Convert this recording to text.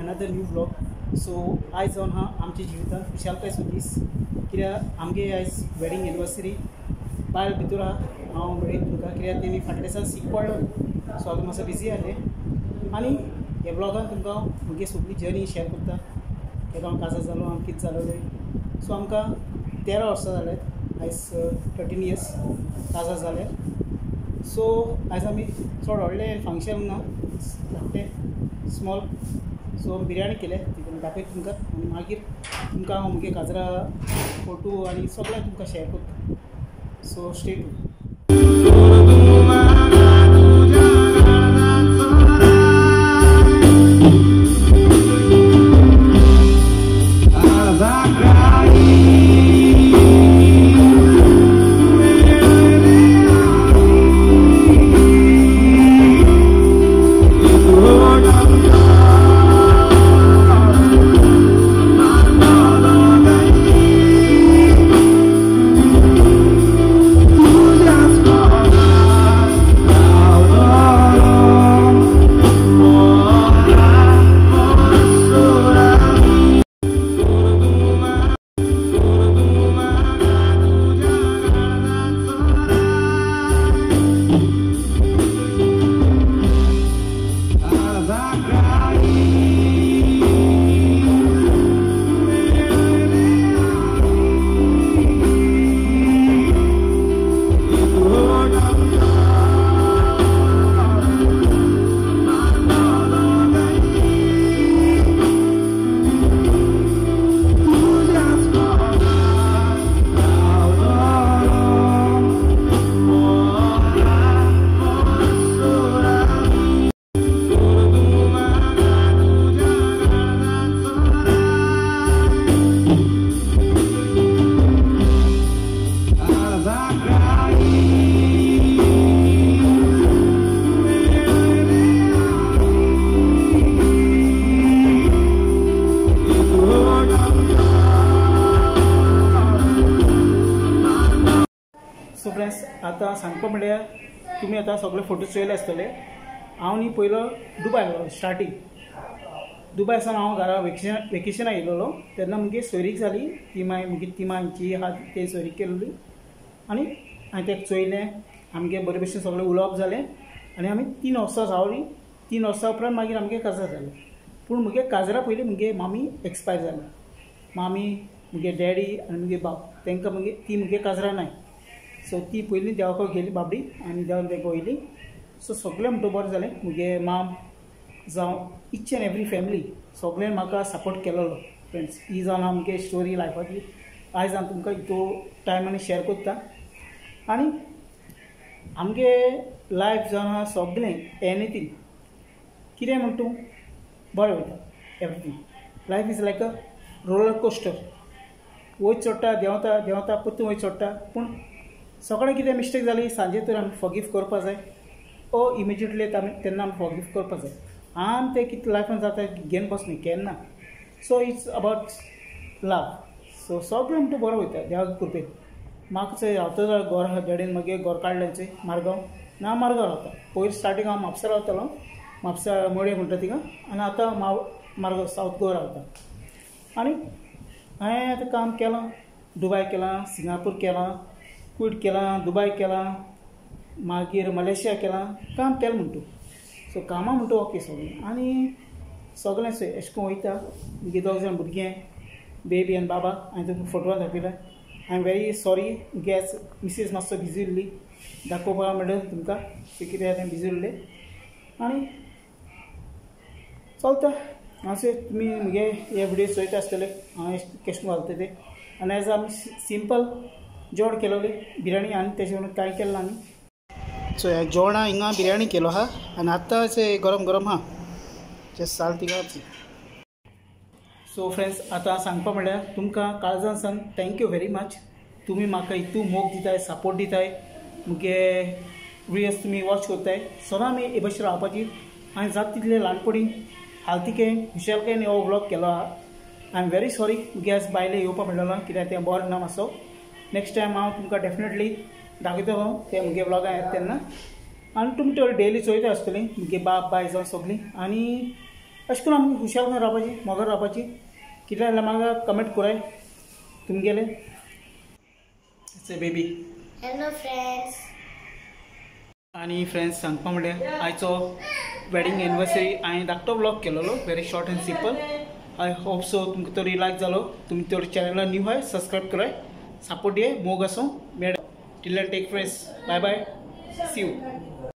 another new vlog. So आयज जावन आहा आमच्या जिवितांत खुशालकायेचो दीस, कित्याक आमगे आयज वेडिंग एनिवर्सरी. बायल भितर आहा, हांव मेळयत तुमकां, कित्याक तेणी फाटल्या दिसा सीक पडलो, सो आतां मातसो बिजी आसलें. आनी ह्या व्लॉगान तुमकां म्हगे सगळी जर्नी शेअर करता, केन्ना हांव काजार जालो, हांव कितें जालोलें. सो आमकां 13 वर्सां जालें, आयज 13 इयर्स काजार जालें. सो आयज आमी चड व्हडलें फंक्शन ना, धाकटें स्मॉल. सो बिरयानी केले ती दाखयता तुमकां, आनी मागीर तुमकां हांव म्हगे काजरा फोटो आनी सगळें तुमकां शेअर करता. So stay tune. So friends, आतां सांगपा म्हणल्यार तुमी आतां सगळे फोटो चोयले आसतले. हांव न्ही पयलो दुबाय गेलो, स्टार्टींग दुबाय सावन हांव घरा वेकेशनाक येयलेलो. तेन्ना म्हगे सोयरीक जाली, ती मागीर म्हगे तिमांची आहा ते सोयरीक केल्ली, आनी हांवें तेका चोयलें, आमगे बरे भशेन सगळें उलोवप जालें आनी आमी 3 वर्सां रावलीं. 3 वर्सां उपरांत मागीर आमगे काजार जालें. पूण म्हगे काजरा पयलीं म्हगे मामी एक्सपायर जाली. मामी, म्हगे डॅडी आनी म्हगे बाब, तांकां म्हगे ती म्हगे काजरा नाय. सो ती पयलीं देवाक गेली बाबडी आनी देवान तांकां वयली. सो सगळें म्हणटा बरें जालें. म्हगे माम जावं इच एंड एवरी फॅमिली सगळ्यान म्हाका सपोर्ट केलेलो. फ्रेंड्स, ही जावन हांव म्हगे स्टोरी लायफाची आयज हांव तुमकां तो टायम आनी शेअर करता. आनी आमगे लायफ जावन आहा सगळें एनीथींग कितें म्हणटा तूं बरें वयता. Everything life is like a roller coaster, वयर चडटा देंवता देंवता परतून वयर चडटा. पूण सगळें कितें मिस्टेक जाली सांजे तर आमी फॉरगीव करपा जाय, ओ इमिजिएटली आमी तेन्ना आमी फॉरगीव करपा जाय. आनी तें कितें लायफान जाता घेवन बसना केन्ना. So it's about love. So सगळें म्हणटा बरें वयता देवाक कृपेन. म्हाका चोय रावता जाल्यार गोर आहा डॅडीन मागीर गोर काडलें चोय मारगांव, ना मारगांव रावता. पयलीं स्टार्टींग हांव म्हापसा रावतालो, म्हापसा मोडे म्हणटा थिंगा, आनी आतां मारगांव सावथ गोवा रावता. आनी हांवें आतां काम केलां, दुबाय केलां, सिंगापूर केलां, कुवेट केलां, दुबाय केलां, मागीर मलेशिया केलां, काम केलां म्हणटा. सो कामां म्हणटा ओके सगळें. आनी सगळें अशें करून वयता. म्हगे 2 जाण भुरगें, बेबी आनी बाबा, हांवें तुमकां फोटोवा दाखयला. I am very sorry, gas Mrs मातसो बिजी उरली, दाखोवपाक म्हणल्यार तुमकां कितें तें बिजी उरलें. आनी चलता अशें तुमी म्हगे हे विडियो चोयता आसतले हांव केश घालता ते. आनी एज आमी सिंपल जेवण केलोली बिरयानी, आनी तेजे वांगडा कांय केलें ना आमी. सो ह्या जेवणा हिंगा बिरयानी केलो आहा आनी आतां गरम गरम आहा, जस्ट साल तिगा. सो फ्रेंड्स, आतां सांगपा म्हणल्यार तुमकां काळजान सांग thank you very much. तुमी म्हाका इतू मोग दिताय, सपोर्ट दिताय, मुगे विडियोज तुमी वॉच करताय. सदां आमी हे भशेन रावपाची हांवें जाता तितले ल्हानपणी हालतिकेन खुशालकायेन हो व्लॉग केलो आहा. I am very sorry मुगे आज बायले येवपा मेळ्ळो कित्याक तें बरें ना मातसो. नेक्स्ट टायम हांव तुमकां डेफिनेटली दाखयतलो ते मुगे व्लॉगान येता तेन्ना. आनी तुमी तर डेली चोयता आसतली मुगे बाप बाय जावं सगळीं. आनी अशें करून आमी खुशाल रावपाची, मोगान रावपाची. कितें जाल्यार म्हाका कमेंट कराय तुमगेले. It's a baby. Hello friends. आनी फ्रेंड्स सांगपा म्हणल्यार आयचो वेडिंग एनिवर्सरी हांवें धाकटो व्लॉग केलेलो, very short and simple. I hope so तुमकां तरी लायक जालो. तुमी तर चॅनला न्यू आहाय सबस्क्रायब कराय, सपोर्ट दियाय, मोग आसूं. मेळ till then take friends, bye bye, see you.